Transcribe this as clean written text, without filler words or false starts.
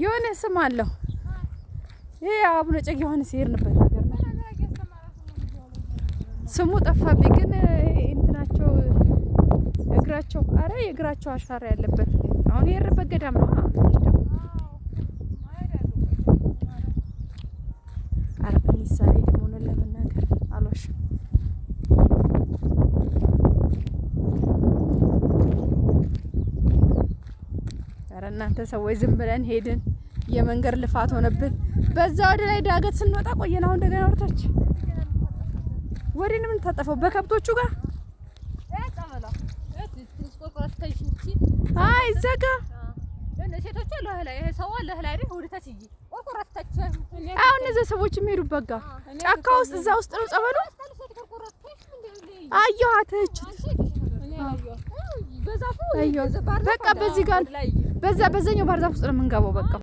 የሆነ ስም አለው። ይሄ አቡነ እጨጌ ዮሐንስ የሄድንበት ሀገር ነው። ስሙ ጠፋብኝ፣ ግን እንትናቸው እግራቸው፣ አረ የእግራቸው አሻራ ያለበት አሁን የሄድንበት ገዳም ነው። አረ እኔ ሳልሄድ እውነት ለመናገር አልዋሽም። አረ እናንተ ሰዎች ዝም ብለን ሄድን። የመንገድ ልፋት ሆነብን። በዛ ወደ ላይ ዳገት ስንወጣ ቆየን። አሁን እንደገና ወደታች ወዴት ነው የምንታጠፈው? በከብቶቹ ጋር፣ አይ እዛ ጋር። አሁን እነዚያ ሰዎች የሚሄዱበት ጋር ጫካ ውስጥ እዛ ውስጥ ነው ጸበሉ። አየኋት እችት፣ በቃ በዚህ ጋር በዛ በዛኛው ባህር ዛፍ ውስጥ ነው የምንገባው። በቃ።